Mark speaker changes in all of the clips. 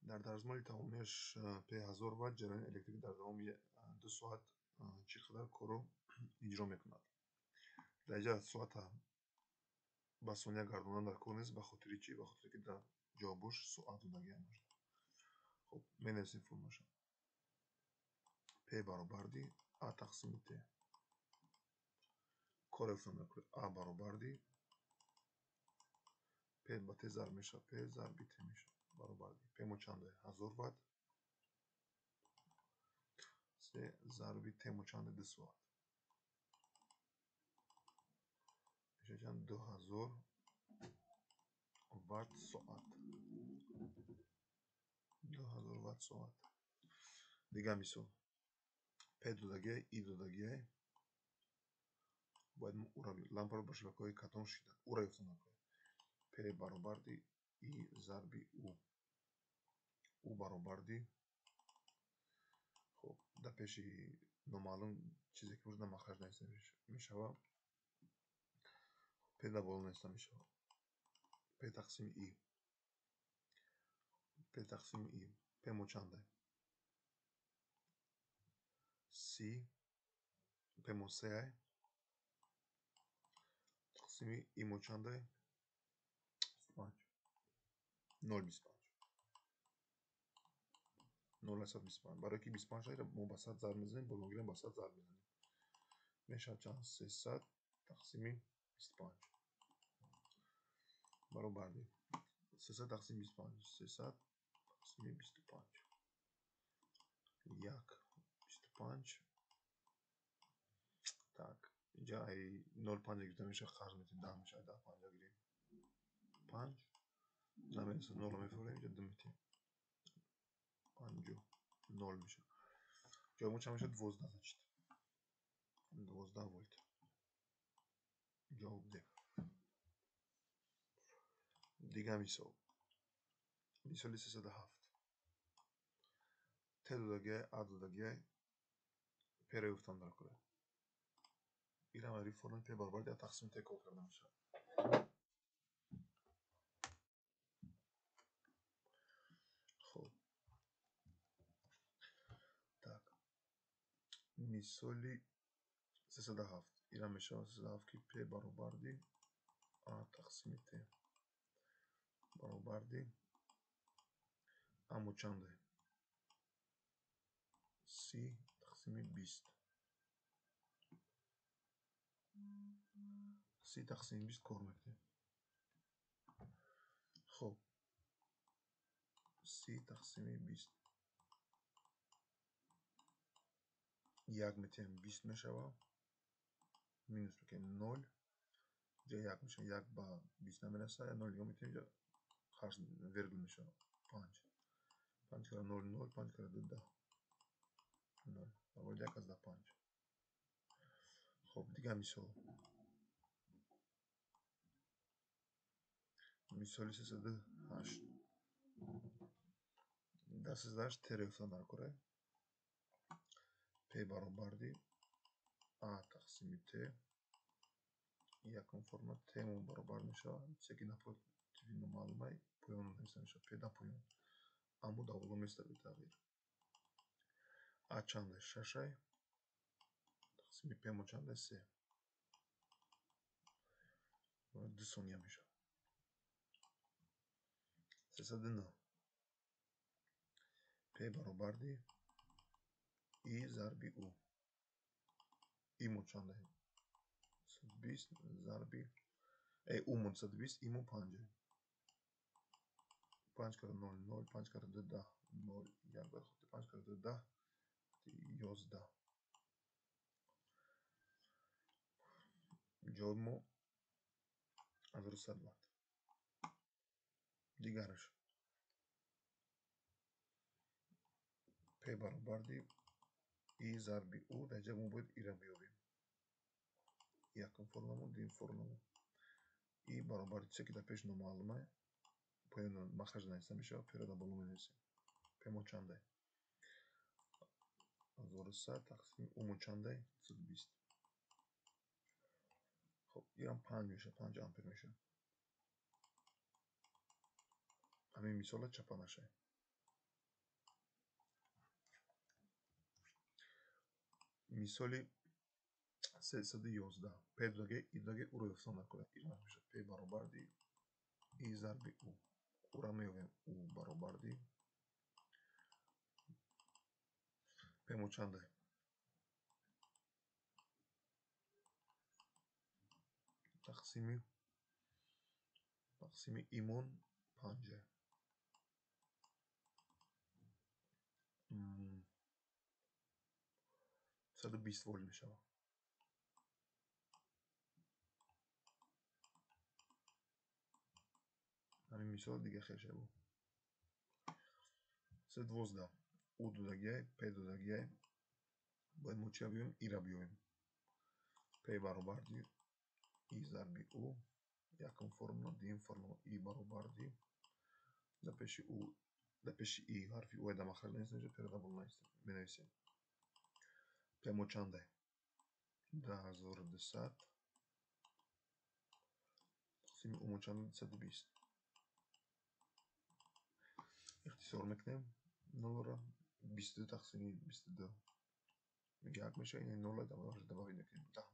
Speaker 1: Дар дарзмоли тавонояш P 1000 ватт ҷараёни электрикӣ дар давоми 2 соат чӣ қадар корро иҷро мекунад? Дар инҷа соата ба сония гардондан дар кор нест, ба хотири чӣ? Ба хотире ки дар ҷавобош соат додагиам бошад. Хуб, менависем формулаша. P баробарди А тақсими Т. Кор ёфтан мекунем. А баробарди P ба Т зарб мешавад, P зарби Т мешавад. Баробарди P мо чанд? 1000 ватт. С зарби Т мо чанд? 2 соат. Мешавад чанд? 2000 ватт соат. 2000 ватт соат. Дигар мисол. P додагиай, И додагиай. Бояд мо ура лампаро ба шабакаҳои катон шида. Ура ёфтан накунем. P баробарди И зарби У. У баробарди, хуб, дар пеши номаълум чизе ки бошад, махраҷ нависта мешавад. P дар боло нависта мешавад. P тақсими И. P тақсими И. P мо чанд? Си. P мо се ай. Тақсими И мо чанд? 5. 0,25. 0,25. Барои ки 25 шавад, мо ба 100 зарб мезанем, болонгирам ба 100 зарб мезанем. Мешавад чанд? 300 тақсими 25. Баробарди 300 тақсими 25. 300 тақсими 25. 1 25. Так, инҷа ай 0,5 гирифта мешавад, қарз метем, 10 мешавад, 10 5 гирем. 5 намерасад, 0 мефурем, инҷа 2 метем. 5 0 мешавад. Ҷавоб мо чанд мешавад? 12, значит. 12 вольт. Ҷавоб Д. Дигар мисол. Мисоли 307. Т додагиай, А додагиай, П-ро ёфтан дар кор. Инам ари формули П баробари А тақсими Т кор карда мешавад. Хуб. Так. Мисоли 307. Инам мешавад 307 ки П баробарди А тақсими Т баробарди А мо чанд? Си тақсими 20. Си тақсими 20 кор мекунем. Хуб. Си тақсими 20. 1 метем 20 мешавад. Минус мекунем 0. Инҷа 1 мешавад. 1 ба 20 намерасад. 0 нигоҳ метем инҷа қарз вергул мешавад. 5. 5 кара 0 0, 5 кара 2 10. 0. Баробари 1 аз 5. Хуб, дигар мисол. Мисоли 308. Дар 308 Т-ро ёфтан дар кор. П баробарди А тақсими Т. Якум форма Т мо баробар мешавад. Чизе ки напротив номаълумай поён нависта мешавад. П дар поён. Аммо дар боло места бетағйир. А чанд? 6 ай. Тақсими П мо чанд? 3. 2 сония мешавад. 309. П баробарди И зарби У. И мо чанд? 120 зарби У мо 120, И мо 5. 5 кара 0 0, 5 кара 2 10, 0 1 ба хотир 5 кара 2 10, 11. Ҷавоб мо 1100 ватт. Дигараш. П баробарди И зарби У. Дар инҷа мо бояд И-ро биёбем. Якум формуламо, дуюм формуламо. И баробари чизе ки дар пеш номаълума, поён махраҷ нависта мешавад, П-ро дар боло менависем. П мо чанд? 1100 тақсими У мо чанд? 120. Хуб, инам 5 мешавад, 5 ампер мешавад. Ҳамин мисола чапа нашавед. Мисоли 311. П додагӣ, И додагӣ, Уро ёфтан даркор. Ира мешавад П баробарди И зарби У. Ура меёбем У баробарди П мо чанда? Тақсими имон 5. 120 вольт мешавад. Ҳамин мисол дига хел шавад. 312. У додагиай, П додагиай. Бояд мо чия биёем? Ира биёем. П баробарди И зарби У. Якум формула, дуюм формула И баробарди дар пеши У, дар пеши И ҳарфи У дар махраҷ нависта мешавад, П-ро дар боло менависем. П мо чанда? 2200 тақсими У мо чанда? 220. Ихтисор мекунем нолро. 22 тақсими 22 як мешавад, ин нолро дар махраҷ добавить мекунем, 10 мешавад.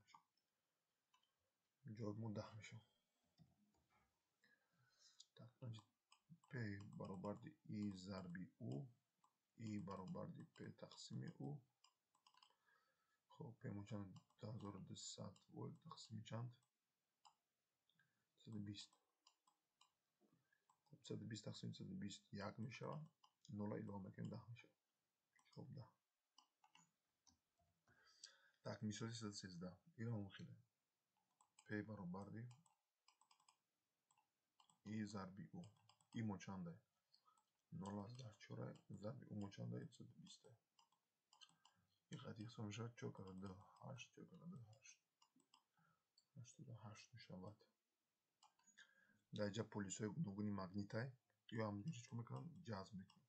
Speaker 1: Ҷавоб мо 10 мешавад. Так, П баробарди И зарби У, И баробарди П тақсими У. Хоб, П мо чанд? 2200 вольт тақсими чанд? 120. Хоб, 120 тақсими 120 як мешавад. Нола илова мекунем, 10 мешавад. Ҷавоб 10. Так, мисоли 313. Иро ҳамон хеле. П баробарди И зарби У. И мо чанда? 0,4 зарби У мо чанда? 120. И хати ҳисоб мешавад 4 карда 2 8, 4 карда 2 8. 88 мешавад. Дар инҷа полюсҳои гуногуни магнитай ё ҳамдигарро чӣ кор мекунанд? Ҷазб мекунанд.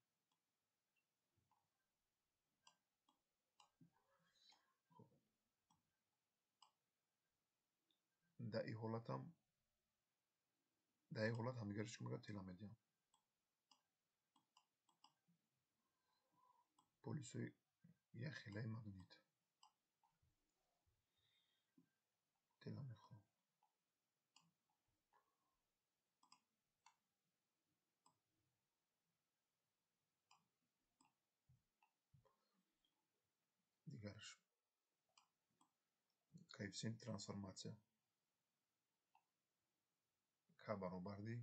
Speaker 1: Дар ин ҳолат ҳамдигарро чӣ кор мекунанд? Тела медиҳанд. Полюсҳои якхелаи магнит тела мехоҳанд. Дигараш коэффисиенти трансформатсия К баробарди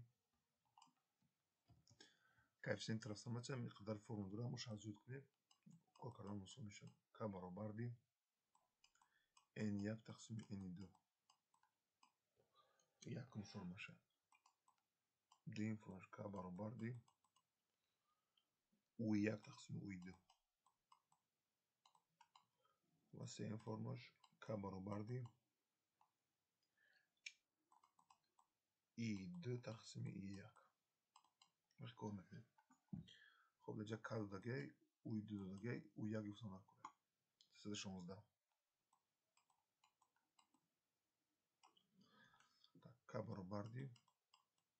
Speaker 1: коэффисиенти трансформатсия миқдор формула дорад, аммо шарт зиёд кунем кор кардан осон мешавад. К баробарди N1 тақсими N2. Якум формаша. Дуюм формаш К баробарди U1 тақсими U2. Ва сеюм формаш К баробарди I2 тақсими I1. Вақт кор мекунем. Хоб, дар ҷа К додагиай, U2 додагиай, U1 ёфтан даркор. 316. Так, К баробарди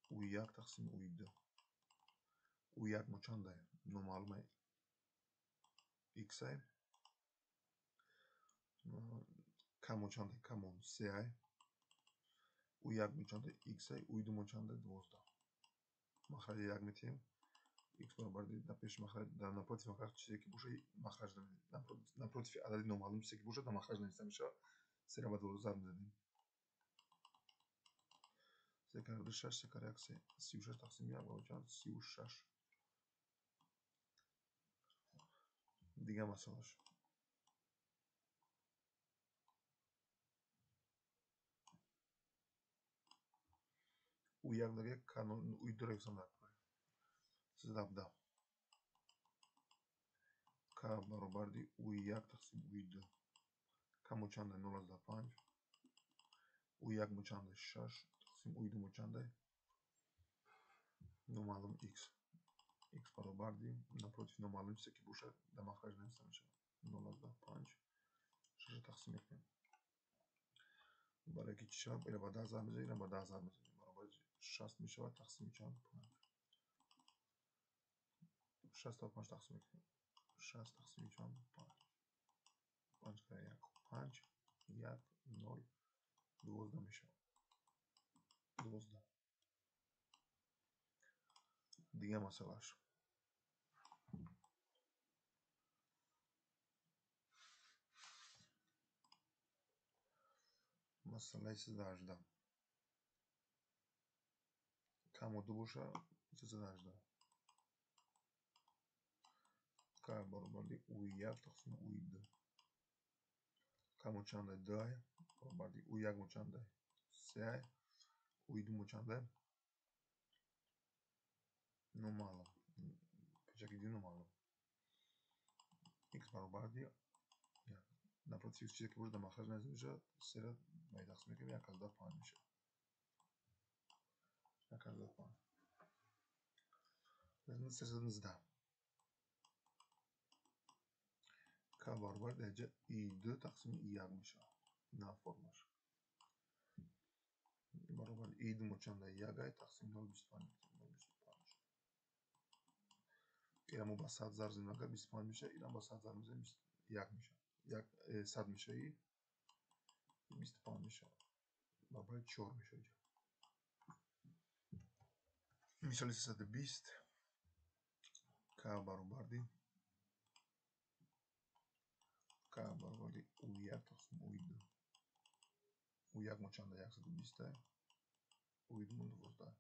Speaker 1: U1 тақсими U2. U1 мо чанда? Номаълума X-ай. К мо чанда? К мо 3-ай. U1 мо чанда? X-ай. U2 мо чанда? 12. Махраҷи 1 метиҳем. X баробарди дар пеши махраҷ, дар напротив махраҷ чизе ки бошад, махраҷ напротив адади номаълум чизе ки бошад, дар махраҷ нависта мешавад. 3-ро ба 12 зарб мезанем. 3 карда 2 6, 3 карда 1 3, 36 тақсими 1 баробар чанд? 36. Дигар масъалаш. U1 дага К U2-ро ёфтан даркор. 317. К баробарди U1 тақсим U2. К мо чанда? 0,5. U1 мо чанда? 6 тақсим U2 мо чанда? Номаълум X. X баробарди напротив номаълум чизе ки бошад, дар махраҷ нависта мешавад. 0,5 6 тақсим мекунем. Барои ки чӣ шавад? Ира ба 10 зарб мезанем, ира ба 10 зарб мезанем. Баробари 60 мешавад тақсими чанд? 5. 65 тақсим мекунем. 60 тақсими чанд? 5. Панҷ кара як панҷ, як, нол, 12 мешавад. 12. Дигар масъалааш. Масъалаи 318. Камо ду боша 318. К баробарди У1 тақсими У2. Камо чанда 2 баробарди У1 мо чанда 3, У2 мо чанда номаълум. Печаки ду номаълум. X баробарди напротив X чизе ки бошад дар махраҷ наздик мешавад, 3-ро ба и тақсим мекунем, 1,5 мешавад. 1,5. 319. К баробар дараҷа И2 тақсими И1 мешавад. На формаш. Баробар И2 мо чанда 1 ай тақсими 0,25 мекунем. 0,25. Ира мо ба 100 зарб занем, агар 25 мешавад, ира ба 100 зарб мезанем, 1 мешавад. 1 100 мешавад, и 25 мешавад. Баробари 4 мешавад. Мисоли 320. К баробарди У1 тақсими У2. У1 мо чанда 120, У2 мо 12.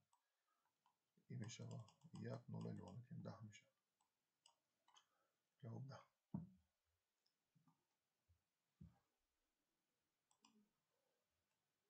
Speaker 1: И мешавад 1, 0 илова мекунем, 10 мешавад. Ҷавоб 10.